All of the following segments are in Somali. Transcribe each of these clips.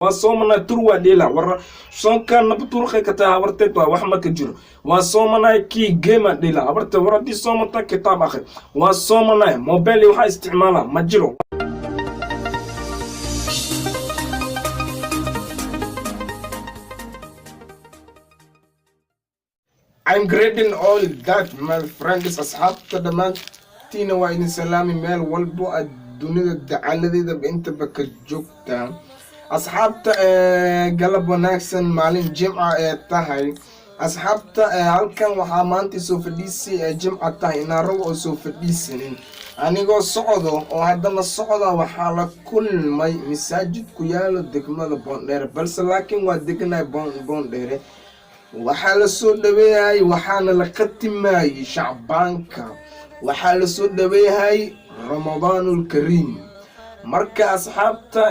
Waa soomanahay, tur waa dheela. War soonka naba turqay ka tahay, habarteed waa wax ma ka jiro. Waa soomanahay, kii game aa dheela, habarteed. War haddii soomata, kitaab akri. Waa soomanahay, mobile waxaa isticmaala ma jiro. I'm grading all that, my friends. Asxaabta dhammaantiina waa idin salaami meel walbo aad dunida dacaladeedaba intaba ka joogtaan. Asxaabta, galab wanaagsan, maalin Jimca ee tahay. Asxaabta, halkan waxaa maanta soo fadhiisi ee Jimca tahay inaarago oo soo fadhiisanin. Anigoo socdo oo haddana socda, waxaa la kulmay masaajid ku yaalo degmada Boondheere, balse laakiin waa degnahay Boondheere. Waxaa la soo dhaweeyahay, waxaana la khatimayay Shacbaanka, waxaa la soo dhaweeyahay Ramadaanulkariim. Marka asxaabta,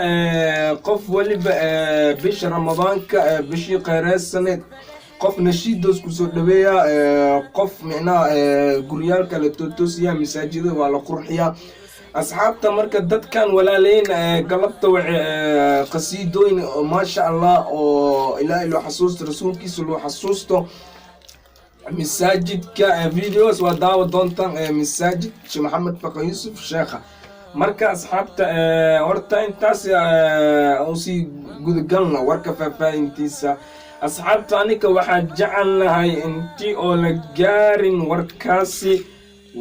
qof waliba bisha Ramadaanka, bishii kheyreedsaneed, qof nashiidoos kusoo dhaweeya, qof micnaha guryaalka la tootoosiya, masaajida waa la qurxiyaa. Asxaabta, marka dadkan walaalayn galabta waxay qasiidooyin, maasha Allah, oo Ilaahay loo xasuusto, rasuulkiisa loo xasuusto masaajidka. Videos waa daawa doontaan, masaajid Sheekh Maxamed Faqa Yuusuf Sheekha. Marka asxaabta, horta intaas usii gudagalna warka faahfaahintiisa. Asxaabta, anika waxaa jecelnahay intii oo la gaarin warkaasi,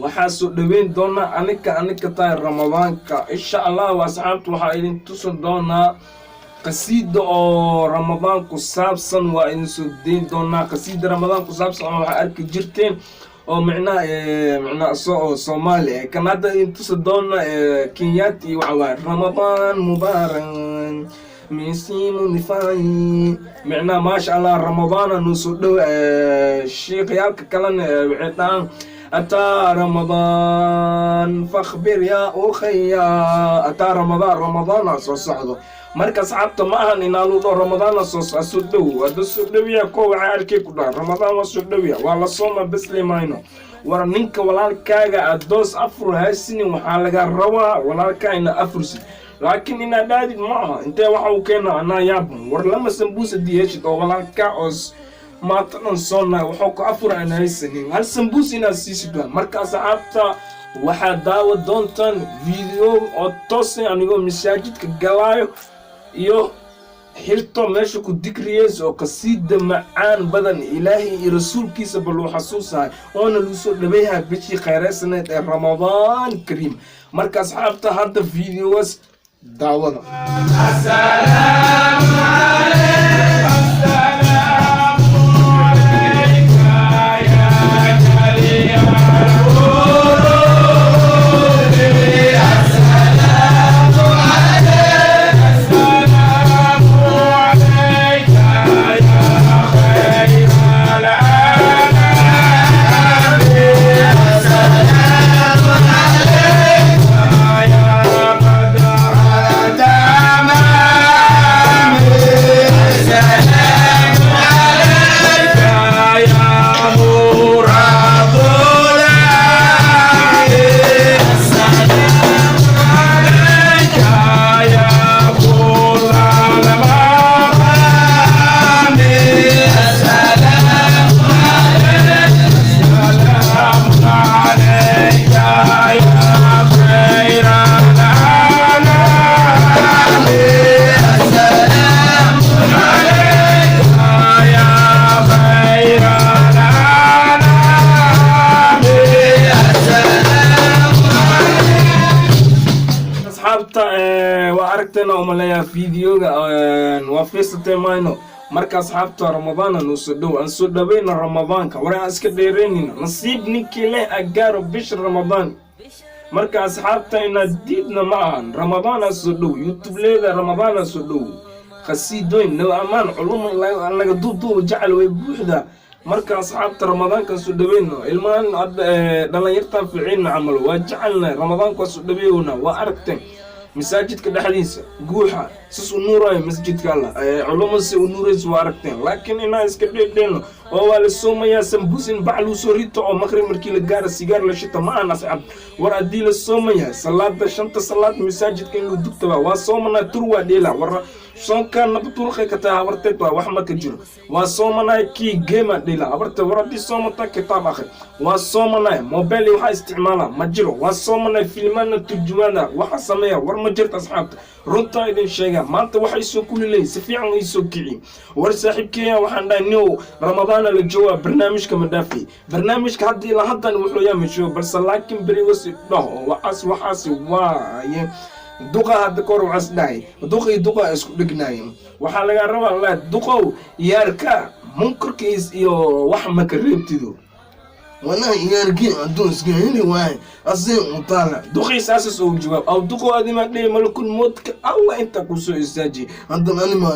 waxaa soo dhaweyn doonaa anika tahay Ramadaanka, insha Allah. Asxaabta, waxaa idin tusi doonaa qasiida oo Ramadaan ku saabsan, waa idin soo dayn doonaa qasiida Ramadaan ku saabsan oo waxaa arki jirteen oo micnaha oo Soomaali. Kan hadda idin tusi doona Kenyaati, waxa waaye "Ramadaan mubaarak misimu nifai", micnaha maasha Allah, Ramadaana noo soo dhow. Shiikyaalka kalena waxay dhahaan "أتى رمضان فاخبر يا أخي أتى رمضان". Ramadaan soo socdo. Marka asxaabta, ma ahan inaa lu dhaho Ramadaan soo dhow. Hadda soo dhowiya ko waxaa arkay ku dhaha Ramadaan waa soo dhowiya, waa la sooma besli mayno. War ninka walaalkaaga adoos afur haysinin, waxaa laga rabaa walaalkaa ina afursid, laakiin inaad dhaadid ma aha. Intee waxa uu keenaa anaa yaaban. War lama sambuus hadii heshid oo walaalkaa oo maanta dhan soonnahay waxuu ku afur aan haysanin, hal sambuus inaad siisid waa. Marka asxaabta, waxaad daawa doontaan video oo toose anigoo masaajidka galaayo iyo xirto meesha ku dikriyeysa oo qasiida macaan badan, Ilaahay iyo rasuulkiisa ba loo xasuusahay, oona lagu soo dhaweeyahay bishii kheyreysanayd ee Ramadaan Kariim. Marka asxaabta, hadda videogaas daawada. السلام عليك، السلام عليك يا جليل الورود. السلام عليك، السلام عليك يا خير الأنام. السلام عليك يا بدر التمام. السلام عليك يا نور الظلام. السلام عليك يا كل المرام. السلام عليك، السلام عليك يا خير الأنام. السلام عليك يا خير الأنام. السلام. Asxaabta, waa aragteena umaleeyaa videoga, waa fiirsatay mayno. Marka asxaabta, Ramadaana noo soo dhow, aan soo dhaweyna Ramadaanka. War aan iska dheereynina, nasiib ninkii leh agaaro bisha Ramadaan. Marka asxaabta, inaad diidna ma ahan. Ramadaana soo dhow, YouTube leeda Ramadaana soo dhow, qasiidooyin naw amaan culuma laga duubduuba jecel way buuxda. Marka asxaabta, Ramadaankan soo dhaweyno. Ilmahan hadda dhalinyartan ficiinna camal waa jecelnahay, Ramadaanka waa soo dhaweynaa. Waa aragteen masaajidka dhexdiisa guuxa sis u nuurayo masjidka Allah, culumada si u nuuraysa waa aragteen, laakiin inaan iska dheedheelno. Oo waa la soomayaa, sambuusin bac luu soo rito oo maqrib markii la gaara sigaar la shito ma ahan, asxaab. War haddii la soomayaa, salaada shanta salaad masaajidka in loo dugtaba. Waa soomanaa, tur waa dheela. War soonka nabadulqay ka tahay, habarteed, waa wax ma ka jiro. Waa soomanaay, kii geema dheela, habarteed. War haddii soomata, kitaab akhri. Waa soomanaay, mobile waxaa isticmaala ma jiro. Waa soomanaay, filmaana turjumaana waxa sameeya. War ma jirto, asxaabta, runtaa idin sheega. Maanta waxa isoo kulilay, si fiican isoo kici. War saaxiibkeeya waxaan dhahay, "Niow, Ramadaana la joogaa, barnaamijka ma dhaafay?" Barnaamijka hadda ilaa haddan wuxuu yaa masho, balse laakiin beriwasi dhaho waxaas waxaasi waaye. Duqa hadda kahor waxaas dhahay, duqii duqa isku dhignaayeen. Waxaa laga rabaa la duqow yaarka munkarkiis iyo wax maka reebtido. Wallahi yaarkii hadduu iska heli waayo, asii utaala. Duqii saasas ugu jawaab aw duqow, adima dhihi malakul moodka Allah inta kusoo istaaji haddan anima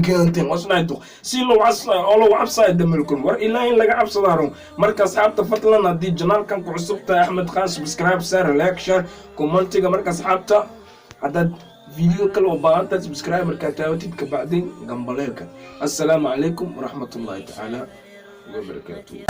keenten wasnaay duq si loo cabsayo oo loo cabsayo damalkul. War ilaa in laga cabsadaa run. Marka asxaabta, fadlan haddii channelkan ku cusub tahay, Axmed Khan, subscribe saar, like, share, commentiga. Marka asxaabta, haddaad video kale oo baahantahay, subscribe markaa taawatid kabacdin gambaleelka. Assalaamu calaykum waraxmatullahi tacaala wabarakaatuh.